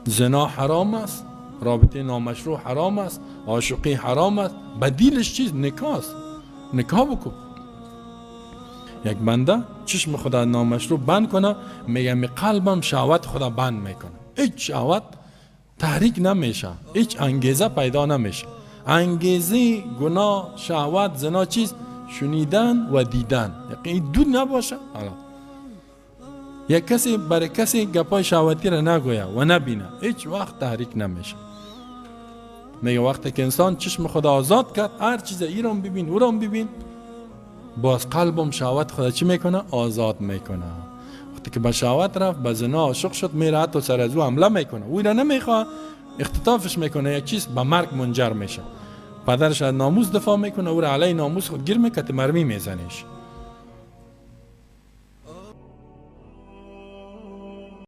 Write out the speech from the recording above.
زنا حرام است، رابطه نامشروع حرام است، عاشقی حرام است، بدیلش چیز نکاح است. نکاح بکن. یک بنده چشم خدا نامشروع بند کنه، میگه می قلبم شهوت خدا بند میکنه، هیچ شهوت تحریک نمیشه، هیچ انگیزه پیدا نمیشه. انگیزه گناه، شهوت، زنا چیز؟ شنیدن و دیدن. این دو نباشه، حالا یک کسی برای کسی گپای شهوتی را نگویه و نبینه، هیچ وقت تحریک نمیشه. میگه وقتی که انسان چشم خدا آزاد کرد، هر چیز ایران ببین اوران ببین، باز قلبم شهوت خدا چی میکنه؟ آزاد میکنه. وقتی که به شهوت رفت، به زنا عاشق شد، میره حتی سر از او حمله میکنه، او را نمیخواد، اختطافش میکنه، یک چیز به مرگ منجر میشه. پدرش از ناموس دفاع میکنه، او را علیه ناموس خود گیر میکنه، مرمی میزنیش.